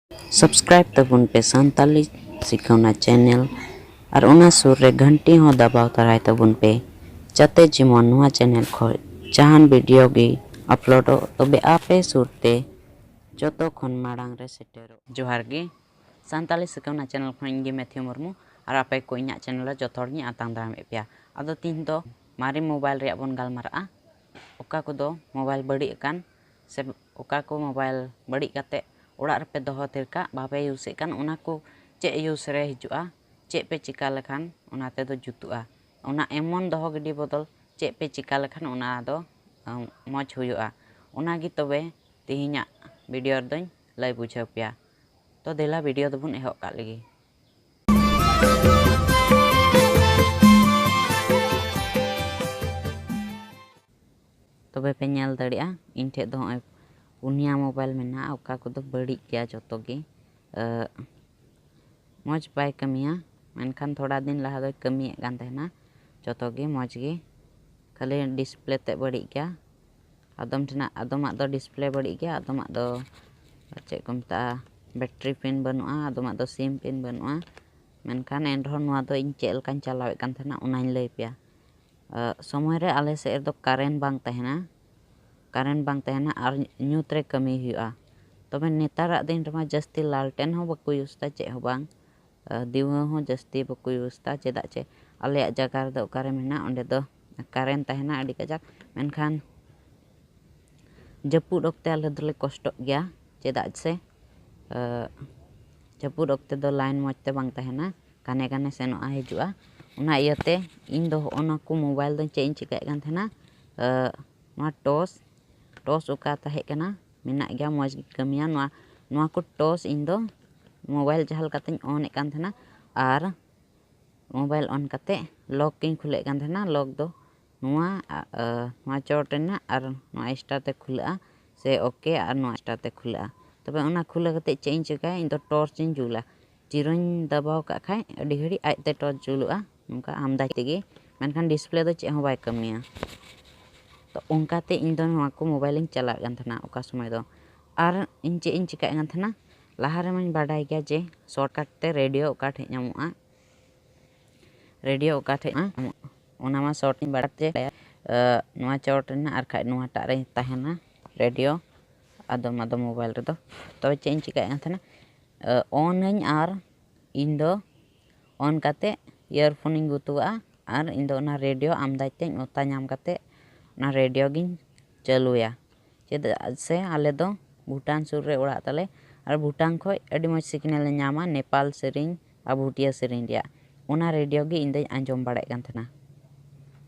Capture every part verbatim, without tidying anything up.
Subscribe ᱛᱟᱵᱚᱱ ᱯᱮ Santali ᱥᱤᱠᱷᱟᱹᱣᱱᱟ channel ᱟᱨ ᱚᱱᱟ ᱥᱩᱨ ᱨᱮ ᱜᱷᱟᱱᱴᱤ ᱦᱚᱸ ᱫᱟᱵᱟᱣ ᱛᱟᱨᱟᱭ ᱛᱟᱵᱚᱱ ᱯᱮ, ᱡᱟᱛᱮ ᱡᱮᱢᱚᱱ ᱱᱚᱣᱟ channel ᱠᱷᱚᱱ ᱡᱟᱦᱟᱱ video ᱜᱮ uploadᱚᱜ, ᱛᱚᱵᱮ ᱟᱯᱮ ᱥᱩᱨ ᱛᱮ ᱡᱚᱛᱚ ᱠᱷᱚᱱ ᱢᱟᱲᱟᱝ ᱨᱮ ᱥᱮᱴᱮᱨᱚᱜ᱾ ᱡᱚᱦᱟᱨ ᱜᱮ, ᱥᱟᱱᱛᱟᱞᱤ ᱥᱤᱠᱷᱟᱹᱣᱱᱟ channel ᱠᱷᱚᱱ ᱤᱧ ᱜᱮ ᱢᱮᱛᱷᱤᱭᱩ ᱢᱩᱨᱢᱩ ᱟᱨ ᱟᱯᱮ ᱠᱚ ᱤᱧᱟᱹᱜ channel ᱨᱮ ᱡᱚᱛᱚ ᱦᱚᱲ ᱜᱤᱧ ᱟᱛᱟᱝ ᱫᱟᱨᱟᱢᱮᱫ ᱯᱮᱭᱟ᱾ ᱟᱫᱚ ᱛᱤᱦᱤᱧ ᱫᱚ ᱢᱟᱨᱮ mobile ᱨᱮᱭᱟᱜ ᱵᱚᱱ ᱜᱟᱞᱢᱟᱨᱟᱜᱼᱟ᱾ ᱚᱠᱟ ᱠᱚᱫᱚ mobile ᱵᱟᱹᱲᱤᱡ ᱟᱠᱟᱱ ᱥᱮ ᱚᱠᱟ ᱠᱚ mobile ᱵᱟᱹᱲᱤᱡ ᱠᱟᱛᱮ ᱚᱲᱟᱜ ᱨᱮᱯᱮ ᱫᱚᱦᱚ ᱛᱷᱤᱨ ᱠᱟᱜ, ᱵᱟᱯᱮ ᱤᱭᱩᱡᱮᱫ ᱠᱟᱱ, ᱚᱱᱟ ᱠᱚ ᱪᱮᱫ ᱤᱭᱩᱡᱽ ᱨᱮ ᱦᱤᱡᱩᱜᱼᱟ, ᱪᱮᱫ ᱯᱮ ᱪᱤᱠᱟ ᱞᱮᱠᱷᱟᱱ ᱚᱱᱟ ᱛᱮᱫᱚ ᱡᱩᱛᱩᱜᱼᱟ, ᱚᱱᱟ ᱮᱢᱚᱱ ᱫᱚᱦᱚ ᱜᱤᱰᱤ ᱵᱚᱫᱚᱞ ᱪᱮᱫ ᱯᱮ ᱪᱤᱠᱟ ᱞᱮᱠᱷᱟᱱ ᱚᱱᱟ ᱫᱚ, ᱟᱢ, ᱢᱚᱡᱽ ᱦᱩᱭᱩᱜᱼᱟ, ᱚᱱᱟᱜᱮ ᱛᱚᱵᱮ ᱛᱮᱦᱮᱧᱟᱜ video ᱨᱮᱫᱚᱧ ᱞᱟᱹᱭ ᱵᱩᱡᱷᱟᱹᱣ ᱯᱮᱭᱟ᱾ ᱛᱚ ᱫᱮᱞᱟ video ᱫᱚᱵᱚᱱ ᱮᱦᱚᱵ ᱠᱟᱜ ᱞᱮᱜᱮ᱾ ᱛᱚᱵᱮ ᱯᱮ ᱧᱮᱞ ᱫᱟᱲᱮᱭᱟᱜᱼᱟ, ᱤᱧ ᱴᱷᱮᱡ ᱫᱚ ᱱᱚᱜᱼᱚᱭ ᱯᱩᱱᱭᱟ mobile ᱢᱮᱱᱟᱜᱼᱟ, ᱚᱠᱟ ᱠᱚᱫᱚ ᱵᱟᱹᱲᱤᱡ ᱜᱮᱭᱟ ᱡᱚᱛᱚ ᱜᱮ᱾ ᱟᱹᱜ, ᱢᱚᱡᱽ ᱵᱟᱭ ᱠᱟᱹᱢᱤᱭᱟ, ᱢᱮᱱᱠᱷᱟᱱ ᱛᱷᱚᱲᱟ ᱫᱤᱱ ᱞᱟᱦᱟ ᱫᱚᱭ ᱠᱟᱹᱢᱤᱭᱮᱫ ᱠᱟᱱ ᱛᱟᱦᱮᱱᱟ ᱡᱚᱛᱚ ᱜᱮ ᱢᱚᱡᱽ ᱜᱮ, ᱠᱷᱟᱹᱞᱤ display ᱛᱮᱫ ᱵᱟᱹᱲᱤᱡ ᱜᱮᱭᱟ᱾ ᱟᱫᱚᱢ ᱴᱷᱮᱱᱟᱜ, ᱟᱫᱚᱢᱟᱜ ᱫᱚ display ᱵᱟᱹᱲᱤᱡ ᱜᱮᱭᱟ, ᱟᱫᱚᱢᱟᱜ ᱫᱚ ᱪᱮᱫ ᱠᱚ ᱢᱮᱛᱟᱜᱼᱟ, battery pin ᱵᱟᱹᱱᱩᱜᱼᱟ, ᱟᱫᱚᱢᱟᱜ ᱫᱚ SIM pin ᱵᱟᱹᱱᱩᱜᱼᱟ᱾ ᱢᱮᱱᱠᱷᱟᱱ ᱮᱱ ᱨᱮᱦᱚᱸ ᱱᱚᱣᱟ ᱫᱚ ᱤᱧ ᱪᱮᱫ ᱞᱮᱠᱟᱧ ᱪᱟᱞᱟᱣᱮᱫ ᱠᱟᱱ ᱛᱟᱦᱮᱱᱟ ᱚᱱᱟᱧ ᱞᱟᱹᱭ ᱯᱮᱭᱟ᱾ ᱟᱹᱜ, ᱥᱚᱢᱚᱭ ᱨᱮ ᱟᱞᱮ ᱥᱮᱫ ᱨᱮᱫᱚ current ᱵᱟᱝ ᱛᱟᱦᱮᱱᱟ, current ᱵᱟᱝ ᱛᱟᱦᱮᱱᱟ ᱟᱨ ᱧᱩᱛ ᱨᱮ ᱠᱟᱹᱢᱤ ᱦᱩᱭᱩᱜᱼᱟ᱾ ᱛᱚᱵᱮ ᱱᱮᱛᱟᱨᱟᱜ ᱫᱤᱱ ᱨᱮᱢᱟ ᱡᱟᱹᱥᱛᱤ ᱞᱟᱞᱴᱮᱱ ᱦᱚᱸ ᱵᱟᱠᱚ use ᱫᱟ, ᱪᱮᱫ ᱦᱚᱸ ᱵᱟᱝ᱾ ᱟᱹᱜ, ᱫᱤᱣᱟᱹ ᱦᱚᱸ ᱡᱟᱹᱥᱛᱤ ᱵᱟᱠᱚ use ᱫᱟ, ᱪᱮᱫᱟᱜ ᱪᱮ ᱟᱞᱮᱭᱟᱜ ᱡᱟᱭᱜᱟ ᱨᱮᱫᱚ ᱚᱠᱟᱨᱮ ᱢᱮᱱᱟᱜ, ᱚᱸᱰᱮ ᱫᱚ current ᱛᱟᱦᱮᱱᱟ ᱟᱹᱰᱤ ᱠᱟᱡᱟᱠ᱾ ᱢᱮᱱᱠᱷᱟᱱ ᱡᱟᱹᱯᱩᱫ ᱚᱠᱛᱮ ᱟᱞᱮ ᱫᱚᱞᱮ ᱠᱚᱥᱴᱚᱜ ᱜᱮᱭᱟ, ᱪᱮᱫᱟᱜ ᱥᱮ, ᱟᱹᱜ, ᱡᱟᱹᱯᱩᱫ ᱚᱠᱛᱮ ᱫᱚ line ᱢᱚᱡᱽ ᱛᱮ ᱵᱟᱝ ᱛᱟᱦᱮᱱᱟ, ᱠᱟᱱᱮ ᱠᱟᱱᱮ ᱥᱮᱱᱚᱜᱼᱟ ᱦᱤᱡᱩᱜᱼᱟ᱾ ᱚᱱᱟ ᱤᱭᱟᱹᱛᱮ ᱤᱧ ᱫᱚ ᱦᱚᱸᱜᱼᱚ ᱱᱟ ᱠᱚ mobile ᱫᱚ ᱪᱮᱫ ᱤᱧ ᱪᱤᱠᱟᱹᱭᱮᱫ ᱠᱟᱱ ᱛᱟᱦᱮᱱᱟ, ᱟᱹᱜ, ᱱᱚᱣᱟ torch, torch ᱚᱠᱟ ᱛᱟᱦᱮᱸ ᱠᱟᱱᱟ, ᱢᱮᱱᱟᱜ ᱜᱮᱭᱟ, ᱢᱚᱡᱽ ᱜᱮ ᱠᱟᱹᱢᱤᱭᱟ᱾ ᱱᱚᱣᱟ, ᱱᱚᱣᱟ ᱠᱚ torch ᱤᱧ ᱫᱚ mobile ᱡᱟᱦᱟᱸ ᱞᱮᱠᱟᱛᱤᱧ on ᱮᱫ ᱠᱟᱱ ᱛᱟᱦᱮᱱᱟ ᱟᱨ mobile on ᱠᱟᱛᱮ lock ᱤᱧ ᱠᱷᱩᱞᱟᱹᱣᱮᱫ ᱠᱟᱱ ᱛᱟᱦᱮᱱᱟ᱾ Lock ᱫᱚ ᱱᱚᱣᱟ, ᱟ, ᱟ, ᱱᱚᱣᱟ ᱪᱚᱴ ᱨᱮᱱᱟᱜ ᱟᱨ ᱱᱚᱣᱟ star ᱛᱮ ᱠᱷᱩᱞᱟᱹᱜᱼᱟ, ᱥᱮ OK ᱟᱨ ᱱᱚᱣᱟ star ᱛᱮ ᱠᱷᱩᱞᱟᱹᱜᱼᱟ᱾ ᱛᱚᱵᱮ ᱚᱱᱟ ᱠᱷᱩᱞᱟᱹᱣ ᱠᱟᱛᱮ ᱪᱮᱫ ᱤᱧ ᱪᱤᱠᱟᱹᱭᱟ, ᱤᱧ ᱫᱚ torch ᱤᱧ ᱡᱩᱞᱟ᱾ zero ᱤᱧ ᱫᱟᱵᱟᱣ ᱠᱟᱜ ᱠᱷᱟᱡ ᱟᱹᱰᱤ ᱜᱷᱟᱹᱲᱤᱡ ᱟᱡᱛᱮ torch ᱡᱩᱞᱩᱜᱼᱟ, ᱱᱚᱝᱠᱟ ᱟᱢᱫᱟ ᱛᱮᱜᱮ, ᱢᱮᱱᱠᱷᱟᱱ display ᱫᱚ ᱪᱮᱫ ᱦᱚᱸ ᱵᱟᱭ ᱠᱟᱹᱢᱤᱭᱟ᱾ ᱛᱚ ᱚᱱᱠᱟᱛᱮ ᱤᱧ ᱫᱚ ᱱᱚᱣᱟ ᱠᱚ mobile ᱤᱧ ᱪᱟᱞᱟᱣᱮᱫ ᱠᱟᱱ ᱛᱟᱦᱮᱱᱟ ᱚᱠᱟ ᱥᱚᱢᱚᱭ ᱫᱚ᱾ ᱟᱨ ᱤᱧ ᱪᱮᱫ ᱤᱧ ᱪᱤᱠᱟᱹᱭᱮᱫ ᱠᱟᱱ ᱛᱟᱦᱮᱱᱟ, ᱞᱟᱦᱟ ᱨᱮᱢᱟᱧ ᱵᱟᱰᱟᱭ ᱜᱮᱭᱟ ᱡᱮ ᱥᱚᱨᱴᱠᱟᱴ ᱛᱮ ᱨᱮᱰᱤᱭᱳ ᱚᱠᱟ ᱴᱷᱮᱡ ᱧᱟᱢᱚᱜᱼᱟ, ᱨᱮᱰᱤᱭᱳ ᱚᱠᱟ ᱴᱷᱮᱡ ᱧᱟᱢᱚᱜᱼᱟ, ᱚᱱᱟ ᱢᱟ ᱥᱚᱨᱴ ᱤᱧ ᱵᱟᱰᱟᱭ ᱡᱮ, ᱮ, ᱱᱚᱣᱟ ᱪᱚᱴ ᱨᱮᱱᱟᱜ ᱟᱨ ᱠᱷᱟᱡ ᱱᱚᱣᱟᱴᱟᱜ ᱨᱮ ᱛᱟᱦᱮᱱᱟ ᱨᱮᱰᱤᱭᱳ ᱟᱫᱚᱢ ᱟᱫᱚᱢ ᱢᱳᱵᱟᱭᱤᱞ ᱨᱮᱫᱚ᱾ ᱛᱚᱵᱮ ᱪᱮᱫ ᱤᱧ ᱪᱤᱠᱟᱭᱮᱫ ᱠᱟᱱ ᱛᱟᱦᱮᱱᱟ, ᱮ, ᱚᱱᱟᱹᱧ ᱟᱨ ᱤᱧ ᱫᱚ ᱚᱱ ᱠᱟᱛᱮ ᱤᱭᱟᱨᱯᱷᱳᱱᱤᱧ ᱜᱩᱛᱩᱣᱟᱜᱼᱟ ᱟᱨ ᱤᱧ ᱫᱚ ᱚᱱᱟ ᱨᱮᱰᱤᱭᱳ ᱟᱢᱫᱟᱡᱽ ᱛᱮᱧ ᱚᱛᱟ ᱧᱟᱢ ᱠᱟᱛᱮ ᱚᱱᱟ ᱨᱮᱰᱤᱭᱳ ᱜᱤᱧ ᱪᱟᱹᱞᱩᱭᱟ᱾ ᱪᱮᱫᱟᱜ ᱥᱮ ᱟᱞᱮ ᱫᱚ ᱵᱷᱩᱴᱟᱱ ᱥᱩᱨ ᱨᱮ ᱚᱲᱟᱜ ᱛᱟᱞᱮ, ᱟᱨ ᱵᱷᱩᱴᱟᱱ ᱠᱷᱚᱡ ᱟᱹᱰᱤ ᱢᱚᱡᱽ ᱥᱤᱜᱽᱱᱮᱞ ᱞᱮ ᱧᱟᱢᱟ ᱱᱮᱯᱟᱞ ᱥᱮᱨᱮᱧ ᱟᱨ ᱵᱷᱩᱴᱤᱭᱟᱹ ᱥᱮᱨᱮᱧ ᱨᱮᱭᱟᱜ᱾ ᱚᱱᱟ ᱨᱮᱰᱤᱭᱳ ᱜᱮ ᱤᱧ ᱫᱚᱧ ᱟᱸᱡᱚᱢ ᱵᱟᱲᱟᱭᱮᱫ ᱠᱟᱱ ᱛᱟᱦᱮᱱᱟ᱾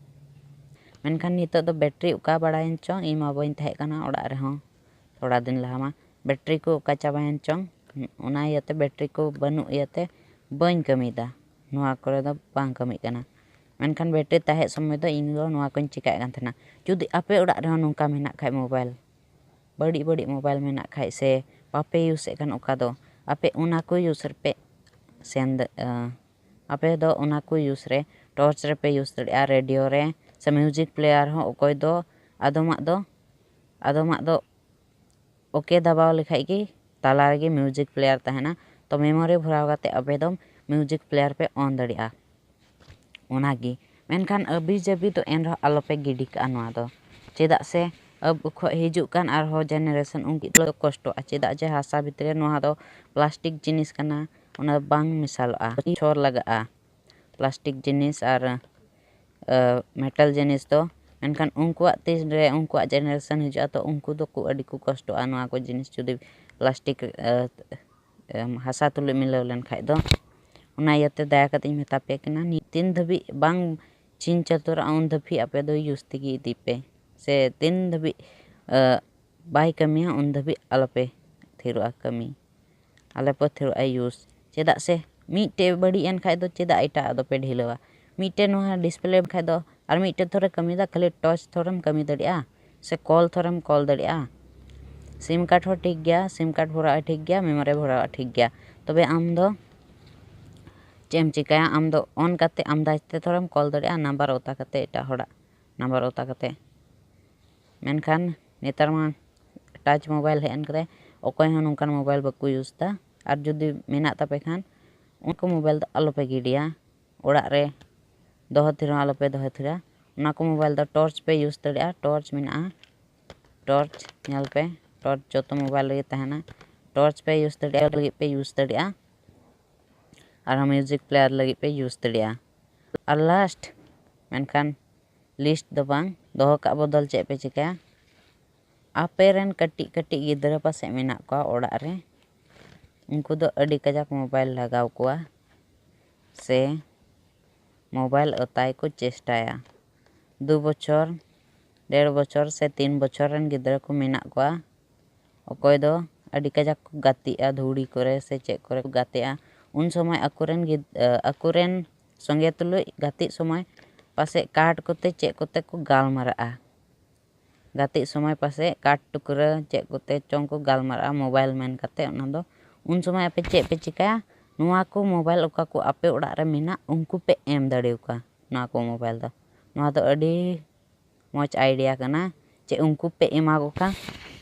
ᱢᱮᱱᱠᱷᱟᱱ ᱱᱤᱛᱚᱜ ᱫᱚ ᱵᱮᱴᱨᱤ ᱚᱠᱟ ᱵᱟᱲᱟᱭᱮᱱ ᱪᱚᱝ, ᱤᱧ ᱢᱟ ᱵᱟᱹᱧ ᱛᱟᱦᱮᱸ ᱠᱟᱱᱟ ᱚᱲᱟᱜ ᱨᱮᱦᱚᱸ ᱛᱷᱚᱲᱟ ᱫᱤᱱ ᱞᱟᱦᱟ ᱢᱟ, ᱵᱮᱴᱨᱤ ᱠᱚ ᱚᱠᱟ ᱪᱟᱵᱟᱭᱮᱱ ᱪᱚᱝ, ᱚᱱᱟ ᱤᱭᱟᱹᱛᱮ ᱵᱮᱴᱨᱤ ᱠᱚ ᱵᱟᱹᱱᱩᱜ ᱤᱭᱟᱹᱛᱮ ᱵᱟᱹᱧ ᱠᱟᱹᱢᱤᱭᱮᱫᱟ, ᱱᱚᱣᱟ ᱠᱚᱨᱮ ᱫᱚ ᱵᱟᱝ ᱠᱟᱹᱢᱤᱜ ᱠᱟᱱᱟ᱾ ᱢᱮᱱᱠᱷᱟᱱ ᱵᱮᱴᱨᱤ ᱛᱟᱦᱮᱸ ᱥᱚᱢᱚᱭ ᱫᱚ ᱤᱧ ᱫᱚ ᱱᱚᱣᱟ ᱠᱚᱧ ᱪᱤᱠᱟᱭᱮᱫ ᱠᱟᱱ ᱛᱟᱦᱮᱱᱟ᱾ ᱡᱩᱫᱤ ᱟᱯᱮ ᱚᱲᱟᱜ ᱨᱮᱦᱚᱸ ᱱᱚᱝᱠᱟ ᱢᱮᱱᱟᱜ ᱠᱷᱟᱡ ᱢᱳᱵᱟᱭᱤᱞ, ᱵᱟᱹᱲᱤᱡ ᱵᱟᱹᱲᱤᱡ ᱢᱳᱵᱟᱭᱤᱞ ᱢᱮᱱᱟᱜ ᱠᱷᱟᱡ ᱥᱮ ᱵᱟᱯᱮ ᱤᱭᱩᱥᱮᱫ ᱠᱟᱱ ᱚᱠᱟ ᱫᱚ, ᱟᱯᱮ ᱚᱱᱟ ᱠᱚ ᱤᱭᱩᱥ ᱨᱮᱯᱮ ᱥᱮᱱ ᱫᱟ-, ᱟ, ᱟᱯᱮ ᱫᱚ ᱚᱱᱟ ᱠᱚ ᱤᱭᱩᱥ ᱨᱮ ᱴᱚᱨᱪ ᱨᱮᱯᱮ ᱤᱭᱩᱥ ᱫᱟᱲᱮᱭᱟᱜᱼᱟ, ᱨᱮᱰᱤᱭᱳ ᱨᱮ ᱥᱮ ᱢᱤᱭᱩᱡᱤᱠ ᱯᱞᱮᱭᱟᱨ ᱦᱚᱸ᱾ ᱚᱠᱚᱭ ᱫᱚ ᱟᱫᱚᱢᱟᱜ ᱫᱚ, ᱟᱫᱚᱢᱟᱜ ᱫᱚ ᱳᱠᱮ ᱫᱟᱵᱟᱣ ᱞᱮᱠᱷᱟᱡ ᱜᱮ ᱛᱟᱞᱟ ᱨᱮᱜᱮ ᱢᱤᱭᱩᱡᱤᱠ ᱯᱞᱮᱭᱟᱨ ᱛᱟᱦᱮᱱᱟ᱾ ᱛᱚ ᱢᱮᱢᱳᱨᱤ ᱵᱷᱚᱨᱟᱣ ᱠᱟᱛᱮ ᱟᱯᱮ ᱫᱚ ᱢᱤᱭᱩᱡᱤᱠ ᱯᱞᱮᱭᱟᱨ ᱯᱮ ᱚᱱ ᱫᱟᱲᱮᱭᱟᱜᱼᱟ᱾ ᱚᱱᱟᱜᱮ᱾ ᱢᱮᱱᱠᱷᱟᱱ ᱟᱹᱵᱤ ᱡᱟᱹᱵᱤ ᱫᱚ ᱮᱱᱨᱮᱦᱚᱸ ᱟᱞᱚᱯᱮ ᱜᱤᱰᱤ ᱠᱟᱜᱼᱟ ᱱᱚᱣᱟ ᱫᱚ᱾ ᱪᱮᱫᱟᱜ ᱥᱮ ᱟᱵᱚ ᱠᱷᱚᱡ ᱦᱤᱡᱩᱜ ᱠᱟᱱ ᱟᱨᱦᱚᱸ ᱡᱮᱱᱟᱨᱮᱥᱚᱱ ᱩᱱᱠᱩ ᱫᱚ ᱠᱚᱥᱴᱚᱜᱼᱟ᱾ ᱪᱮᱫᱟᱜ ᱡᱮ ᱦᱟᱥᱟ ᱵᱷᱤᱛᱨᱤ ᱨᱮ ᱱᱚᱣᱟ ᱫᱚ ᱯᱞᱟᱥᱴᱤᱠ ᱡᱤᱱᱤᱥ ᱠᱟᱱᱟ, ᱚᱱᱟ ᱵᱟᱝ ᱢᱮᱥᱟᱞᱚᱜᱼᱟ, ᱪᱷᱚᱨ ᱞᱟᱜᱟᱜᱼᱟ ᱯᱞᱟᱥᱴᱤᱠ ᱡᱤᱱᱤᱥ ᱟᱨ ᱢᱮᱴᱟᱞ ᱡᱤᱱᱤᱥ ᱫᱚ᱾ ᱢᱮᱱᱠᱷᱟᱱ ᱩᱱᱠᱩᱣᱟᱜ ᱛᱤ ᱨᱮ ᱩᱱᱠᱩᱣᱟᱜ ᱡᱮᱱᱟᱨᱮᱥᱚᱱ ᱦᱤᱡᱩᱜᱼᱟ, ᱛᱚ ᱩᱱᱠᱩ ᱫᱚᱠᱚ ᱟᱹᱰᱤ ᱠᱚ ᱠᱚᱥᱴᱚᱜᱼᱟ ᱱᱚᱣᱟ ᱠᱚ ᱡᱤᱱᱤᱥ ᱡᱩᱫᱤ ᱯᱞᱟᱥᱴᱤᱠ ᱦᱟᱥᱟ ᱛᱩᱞᱩᱡ ᱢᱤᱞᱟᱹᱣ ᱞᱮᱱᱠᱷᱟᱡ ᱫᱚ᱾ ᱚᱱᱟ ᱤᱭᱟᱹᱛᱮ ᱫᱟᱭᱟ ᱠᱟᱛᱮ ᱤᱧ ᱢᱮᱛᱟ ᱯᱮ ᱠᱟᱱᱟ, ᱛᱤᱱ ᱫᱷᱟᱹᱵᱤᱡ ᱵᱟᱝ ᱪᱤᱱ ᱪᱟᱹᱛᱩᱨᱚᱜᱼᱟ ᱩᱱ ᱫᱷᱟᱹᱵᱤᱡ ᱟᱯᱮ ᱫᱚ ᱤᱭᱩᱡᱽ ᱛᱮᱜᱮ ᱤᱫᱤ ᱯᱮ, ᱥᱮ ᱛᱤᱱ ᱫᱷᱟᱹᱵᱤᱡ ᱵᱟᱭ ᱠᱟᱹᱢᱤᱭᱟ ᱩᱱ ᱫᱷᱟᱹᱵᱤᱡ ᱟᱞᱚᱯᱮ ᱛᱷᱤᱨᱚᱜᱼᱟ ᱠᱟᱹᱢᱤ᱾ ᱟᱞᱮ ᱯᱮ ᱛᱷᱤᱨᱚᱜᱼᱟ ᱤᱭᱩᱡᱽ᱾ ᱪᱮᱫᱟᱜ ᱥᱮ ᱢᱤᱫᱴᱮᱡ ᱵᱟᱹᱲᱤᱡ ᱮᱱ ᱠᱷᱟᱡ ᱫᱚ ᱪᱮᱫᱟᱜ ᱮᱴᱟᱜ ᱟᱜ ᱫᱚᱯᱮ ᱰᱷᱤᱞᱟᱹᱣᱟ? ᱢᱤᱫᱴᱮᱡ ᱱᱚᱣᱟ ᱰᱤᱥᱯᱞᱮ ᱠᱷᱟᱡ ᱫᱚ ᱟᱨ ᱢᱤᱫᱴᱮᱡ ᱛᱷᱚᱨᱮ ᱠᱟᱹᱢᱤᱭᱮᱫᱟ, ᱠᱷᱟᱹᱞᱤ ᱴᱚᱨᱪ ᱛᱷᱚᱨᱮᱢ ᱠᱟᱹᱢᱤ ᱫᱟᱲᱮᱭᱟᱜᱼᱟ, ᱥᱮ ᱠᱚᱞ ᱛᱷᱚᱨᱮᱢ ᱠᱚᱞ ᱫᱟᱲᱮᱭᱟᱜᱼᱟ᱾ ᱥᱤᱢ ᱠᱟᱨᱰ ᱦᱚᱸ ᱴᱷᱤᱠ ᱜᱮᱭᱟ, ᱥᱤᱢ ᱠᱟᱨᱰ ᱵᱷᱚᱨᱟᱣ ᱴᱷᱤᱠ ᱜᱮᱭᱟ, ᱢᱮᱢᱳᱨᱤ ᱵᱷᱚᱨᱟᱣ ᱴᱷᱤᱠ ᱜᱮᱭᱟ, ᱛᱚᱵᱮ ᱟᱢ ᱫᱚ ᱪᱮᱫ ᱮᱢ ᱪᱤᱠᱟᱹᱭᱟ? ᱟᱢ ᱫᱚ ᱚᱱ ᱠᱟᱛᱮ ᱟᱢᱫᱟᱡᱽ ᱛᱮ ᱛᱷᱚᱨᱮᱢ ᱠᱚᱞ ᱫᱟᱲᱮᱭᱟᱜᱼᱟ, ᱱᱟᱢᱵᱟᱨ ᱚᱛᱟ ᱠᱟᱛᱮ, ᱮᱴᱟᱜ ᱦᱚᱲᱟᱜ ᱱᱟᱢᱵᱟᱨ ᱚᱛᱟ ᱠᱟᱛᱮ᱾ ᱢᱮᱱᱠᱷᱟᱱ ᱱᱮᱛᱟᱨ ᱢᱟ ᱴᱟᱪ ᱢᱳᱵᱟᱭᱤᱞ ᱦᱮᱡ ᱮᱱ ᱠᱟᱛᱮ ᱚᱠᱚᱭ ᱦᱚᱸ ᱱᱚᱝᱠᱟᱱ ᱢᱳᱵᱟᱭᱤᱞ ᱵᱟᱠᱚ ᱤᱭᱩᱡᱽ ᱮᱫᱟ᱾ ᱟᱨ ᱡᱩᱫᱤ ᱢᱮᱱᱟᱜ ᱛᱟᱯᱮ ᱠᱷᱟᱱ, ᱚᱱᱟ ᱠᱚ ᱢᱳᱵᱟᱭᱤᱞ ᱫᱚ ᱟᱞᱚᱯᱮ ᱜᱤᱰᱤᱭᱟ, ᱚᱲᱟᱜ ᱨᱮ ᱫᱚᱦᱚ ᱛᱷᱤᱨ ᱦᱚᱸ ᱟᱞᱚᱯᱮ ᱫᱚᱦᱚ ᱛᱷᱤᱨᱟ᱾ ᱚᱱᱟ ᱠᱚ ᱢᱳᱵᱟᱭᱤᱞ ᱫᱚ ᱴᱚᱨᱪ ᱯᱮ ᱤᱭᱩᱡᱽ ᱫᱟᱲᱮᱭᱟᱜᱼᱟ, ᱴᱚᱨᱪ ᱢᱮᱱᱟᱜᱼᱟ, ᱴᱚᱨᱪ ᱧᱮᱞ ᱯᱮ, ᱴᱚᱨᱪ ᱡᱚᱛᱚ ᱢᱳᱵᱟᱭᱤᱞ ᱨᱮᱜᱮ ᱛᱟᱦᱮᱱᱟ᱾ ᱴᱚᱨᱪ ᱯᱮ ᱤᱭᱩᱡᱽ ᱫᱟᱲᱮᱭᱟᱜᱼᱟ, ᱞᱟᱹᱜᱤᱫ ᱯᱮ ᱤᱭᱩᱡᱽ ᱫᱟᱲᱮᱭᱟᱜᱼᱟ, ᱟᱨᱦᱚᱸ ᱢᱤᱭᱩᱡᱤᱠ ᱯᱞᱮᱭᱟᱨ ᱞᱟᱹᱜᱤᱫ ᱯᱮ ᱤᱭᱩᱡᱽ ᱫᱟᱲᱮᱭᱟᱜᱼᱟ᱾ ᱟᱨ ᱞᱟᱥᱴ, ᱢᱮᱱᱠᱷᱟᱱ ᱞᱤᱥᱴ ᱫᱚ ᱵᱟᱝ, ᱫᱚᱦᱚ ᱠᱟᱜ ᱵᱚᱫᱚᱞ ᱪᱮᱫ ᱯᱮ ᱪᱤᱠᱟᱹᱭᱟ? ᱟᱯᱮ ᱨᱮᱱ ᱠᱟᱹᱴᱤᱡ ᱠᱟᱹᱴᱤᱡ ᱜᱤᱫᱽᱨᱟᱹ ᱯᱟᱥᱮᱡ ᱢᱮᱱᱟᱜ ᱠᱚᱣᱟ ᱚᱲᱟᱜ ᱨᱮ, ᱩᱱᱠᱩ ᱫᱚ ᱟᱹᱰᱤ ᱠᱟᱡᱟᱠ ᱢᱳᱵᱟᱭᱤᱞ ᱞᱟᱜᱟᱣ ᱠᱚᱣᱟ ᱥᱮ ᱢᱳᱵᱟᱭᱤᱞ ᱚᱛᱟᱭ ᱠᱚ ᱪᱮᱥᱴᱟᱭᱟ᱾ ᱫᱩ ᱵᱚᱪᱷᱚᱨ, ᱰᱮᱲ ᱵᱚᱪᱷᱚᱨ ᱥᱮ ᱛᱤᱱ ᱵᱚᱪᱷᱚᱨ ᱨᱮᱱ ᱜᱤᱫᱽᱨᱟᱹ ᱠᱚ ᱢᱮᱱᱟᱜ ᱠᱚᱣᱟ, ᱚᱠᱚᱭ ᱫᱚ ᱟᱹᱰᱤ ᱠᱟᱡᱟᱠ ᱠᱚ ᱜᱟᱛᱮᱜᱼᱟ, ᱫᱷᱩᱲᱤ ᱠᱚᱨᱮ ᱥᱮ ᱪᱮᱫ ᱠᱚᱨᱮ ᱠᱚ ᱜᱟᱛᱮᱜᱼᱟ᱾ ᱩᱱ ᱥᱚᱢᱚᱭ ᱟᱠᱚᱨᱮᱱ ᱜᱤᱫ-, ᱟᱠᱚᱨᱮᱱ ᱥᱚᱸᱜᱮ ᱛᱩᱞᱩᱡ ᱜᱟᱛᱮᱜ ᱥᱚᱢᱚᱭ ᱯᱟᱥᱮᱡ ᱠᱟᱴ ᱠᱚᱛᱮ ᱪᱮᱫ ᱠᱚᱛᱮ ᱠᱚ ᱜᱟᱞᱢᱟᱨᱟᱜᱼᱟ᱾ ᱜᱟᱛᱮᱜ ᱥᱚᱢᱚᱭ ᱯᱟᱥᱮᱡ ᱠᱟᱴ ᱴᱩᱠᱨᱟᱹ ᱪᱮᱫ ᱠᱚᱛᱮ ᱪᱚᱝ ᱠᱚ ᱜᱟᱞᱢᱟᱨᱟᱜᱼᱟ ᱢᱳᱵᱟᱭᱤᱞ ᱢᱮᱱ ᱠᱟᱛᱮ᱾ ᱚᱱᱟ ᱫᱚ ᱩᱱ ᱥᱚᱢᱚᱭ ᱟᱯᱮ ᱪᱮᱫ ᱯᱮ ᱪᱤᱠᱟᱹᱭᱟ? ᱱᱚᱣᱟ ᱠᱚ ᱢᱳᱵᱟᱭᱤᱞ ᱚᱠᱟ ᱠᱚ ᱟᱯᱮ ᱚᱲᱟᱜ ᱨᱮ ᱢᱮᱱᱟᱜ, ᱩᱱᱠᱩ ᱯᱮ ᱮᱢ ᱫᱟᱲᱮᱣᱟᱠᱚᱣᱟ ᱱᱚᱣᱟ ᱠᱚ ᱢᱳᱵᱟᱭᱤᱞ ᱫᱚ᱾ ᱱᱚᱣᱟ ᱫᱚ ᱟᱹᱰᱤ ᱢᱚᱡᱽ ᱟᱭᱰᱤᱭᱟ ᱠᱟᱱᱟ, ᱪᱮ ᱩᱱᱠᱩ ᱯᱮ ᱮᱢᱟ ᱠᱚ ᱠᱷᱟᱱ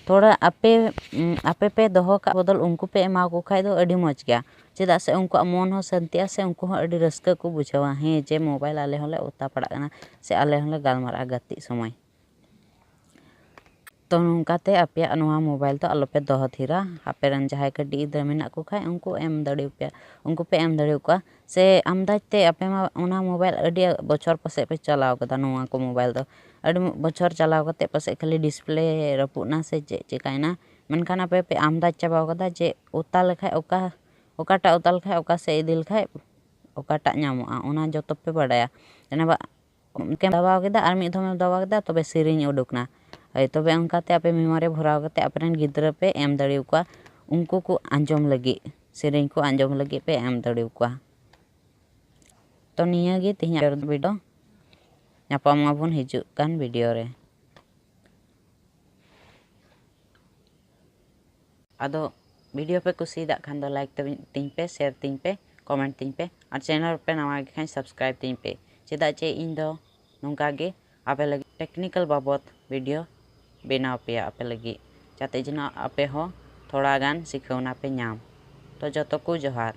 ᱛᱷᱚᱲᱟ ᱟᱯᱮ, ᱩᱸ, ᱟᱯᱮ ᱯᱮ ᱫᱚᱦᱚ ᱠᱟᱜ ᱵᱚᱫᱚᱞ ᱩᱱᱠᱩ ᱯᱮ ᱮᱢᱟ ᱠᱚ ᱠᱷᱟᱡ ᱫᱚ ᱟᱹᱰᱤ ᱢᱚᱡᱽ ᱜᱮᱭᱟ᱾ ᱪᱮᱫᱟᱜ ᱥᱮ ᱩᱱᱠᱩᱣᱟᱜ ᱢᱚᱱ ᱦᱚᱸ ᱥᱟᱹᱱᱛᱤᱜᱼᱟ ᱥᱮ ᱩᱱᱠᱩ ᱦᱚᱸ ᱟᱹᱰᱤ ᱨᱟᱹᱥᱠᱟᱹ ᱠᱚ ᱵᱩᱡᱷᱟᱹᱣᱟ, ᱦᱮᱸ, ᱡᱮ ᱢᱳᱵᱟᱭᱤᱞ ᱟᱞᱮ ᱦᱚᱸᱞᱮ ᱚᱛᱟ ᱯᱟᱲᱟᱜ ᱠᱟᱱᱟ ᱥᱮ ᱟᱞᱮ ᱦᱚᱸᱞᱮ ᱜᱟᱞᱢᱟᱨᱟᱜᱼᱟ ᱜᱟᱛᱮᱜ ᱥᱚᱢᱚᱭ᱾ ᱛᱚ ᱱᱚᱝᱠᱟᱛᱮ ᱟᱯᱮᱭᱟᱜ ᱱᱚᱣᱟ ᱢᱳᱵᱟᱭᱤᱞ ᱫᱚ ᱟᱞᱚᱯᱮ ᱫᱚᱦᱚ ᱛᱷᱤᱨᱟ᱾ ᱟᱯᱮ ᱨᱮᱱ ᱡᱟᱦᱟᱸᱭ ᱠᱟᱹᱴᱤᱡ ᱜᱤᱫᱽᱨᱟᱹ ᱢᱮᱱᱟᱜ ᱠᱚ ᱠᱷᱟᱡ ᱩᱱᱠᱩ ᱮᱢ ᱫᱟᱲᱮᱭᱟᱯᱮᱭᱟ, ᱩᱱᱠᱩ ᱯᱮ ᱮᱢ ᱫᱟᱲᱮᱭᱟᱠᱚᱣᱟ᱾ ᱥᱮ ᱟᱢᱫᱟᱡᱽ ᱛᱮ ᱟᱯᱮ ᱢᱟ ᱚᱱᱟ ᱢᱳᱵᱟᱭᱤᱞ ᱟᱹᱰᱤ ᱵᱚᱪᱷᱚᱨ ᱯᱟᱥᱮᱡ ᱯᱮ ᱪᱟᱞᱟᱣ ᱠᱟᱫᱟ, ᱱᱚᱣᱟ ᱠᱚ ᱢᱳᱵᱟᱭᱤᱞ ᱫᱚ ᱟᱹᱰᱤ ᱵᱚᱪᱷᱚᱨ ᱪᱟᱞᱟᱣ ᱠᱟᱛᱮ ᱯᱟᱥᱮᱡ ᱠᱷᱟᱹᱞᱤ ᱰᱤᱥᱯᱞᱮ ᱨᱟᱹᱯᱩᱫ ᱮᱱᱟ ᱥᱮ ᱪᱮᱫ ᱪᱤᱠᱟᱹᱭᱮᱱᱟ, ᱢᱮᱱᱠᱷᱟᱱ ᱟᱯᱮ ᱯᱮ ᱟᱢᱫᱟᱡᱽ ᱪᱟᱵᱟᱣ ᱠᱟᱫᱟ ᱡᱮ ᱚᱛᱟ ᱞᱮᱠᱷᱟᱡ ᱚᱠᱟ, ᱚᱠᱟᱴᱟᱜ ᱚᱛᱟ ᱞᱮᱠᱷᱟᱡ ᱚᱠᱟ ᱥᱮᱫ ᱤᱫᱤ ᱞᱮᱠᱷᱟᱡ ᱚᱠᱟᱴᱟᱜ ᱧᱟᱢᱚᱜᱼᱟ, ᱚᱱᱟ ᱡᱚᱛᱚ ᱯᱮ ᱵᱟᱰᱟᱭᱟ᱾ ᱡᱮᱱᱚ ᱵᱟ-, ᱠᱮᱢ ᱫᱟᱵᱟᱣ ᱠᱮᱫᱟ ᱟᱨ ᱢᱤᱫ ᱫᱷᱚᱢᱮᱢ ᱫᱟᱵᱟᱣ ᱠᱮᱫᱟ, ᱛᱚᱵᱮ ᱥᱮᱨᱮᱧ ᱩᱰᱩᱠ ᱮᱱᱟ᱾ ᱦᱳᱭ, ᱛᱚᱵᱮ ᱚᱱᱠᱟᱛᱮ ᱟᱯᱮ ᱢᱮᱢᱳᱨᱤ ᱵᱷᱚᱨᱟᱣ ᱠᱟᱛᱮ ᱟᱯᱮ ᱨᱮᱱ ᱜᱤᱫᱽᱨᱟᱹ ᱯᱮ ᱮᱢ ᱫᱟᱲᱮᱭᱟᱠᱚᱣᱟ, ᱩᱱᱠᱩ ᱠᱚ ᱟᱸᱡᱚᱢ ᱞᱟᱹᱜᱤᱫ, ᱥᱮᱨᱮᱧ ᱠᱚ ᱟᱸᱡᱚᱢ ᱞᱟᱹᱜᱤᱫ ᱯᱮ ᱮᱢ ᱫᱟᱲᱮᱭᱟᱠᱚᱣᱟ᱾ ᱛᱚ ᱱᱤᱭᱟᱹ ᱜᱮ ᱛᱮᱦᱮᱧᱟᱜ ᱵᱷᱤᱰᱤᱭᱳ, ᱧᱟᱯᱟᱢ ᱟᱵᱚᱱ ᱦᱤᱡᱩᱜ ᱠᱟᱱ ᱵᱷᱤᱰᱤᱭᱳ ᱨᱮ᱾ ᱟᱫᱚ ᱵᱷᱤᱰᱤᱭᱳ ᱯᱮ ᱠᱩᱥᱤᱭᱟᱫᱟᱜ ᱠᱷᱟᱱ ᱫᱚ ᱞᱟᱭᱤᱠ ᱛᱟᱵᱤᱱ, ᱛᱤᱧ ᱯᱮ, ᱥᱮᱭᱟᱨ ᱛᱤᱧ ᱯᱮ, ᱠᱚᱢᱮᱱᱴ ᱛᱤᱧ ᱯᱮ, ᱟᱨ ᱪᱮᱱᱮᱞ ᱯᱮ ᱱᱟᱣᱟ ᱜᱮ ᱠᱷᱟᱱ ᱥᱟᱵᱥᱠᱨᱟᱭᱤᱵᱽ ᱛᱤᱧ ᱯᱮ᱾ ᱪᱮᱫᱟᱜ ᱪᱮ ᱤᱧ ᱫᱚ ᱱᱚᱝᱠᱟ ᱜᱮ ᱟᱯᱮ ᱞᱟᱹᱜᱤᱫ ᱴᱮᱠᱱᱤᱠᱮᱞ ᱵᱟᱵᱚᱛ ᱵᱷᱤᱰᱤᱭᱳ ᱵᱮᱱᱟᱣ ᱯᱮᱭᱟ ᱟᱯᱮ ᱞᱟᱹᱜᱤᱫ, ᱡᱟᱛᱮ ᱡᱮᱱᱚ ᱟᱯᱮ ᱦᱚᱸ ᱛᱷᱚᱲᱟ ᱜᱟᱱ ᱥᱤᱠᱷᱟᱹᱣᱱᱟ ᱯᱮ ᱧᱟᱢ᱾ ᱛᱚ ᱡᱚᱛᱚ ᱠᱚ ᱡᱚᱦᱟᱨ᱾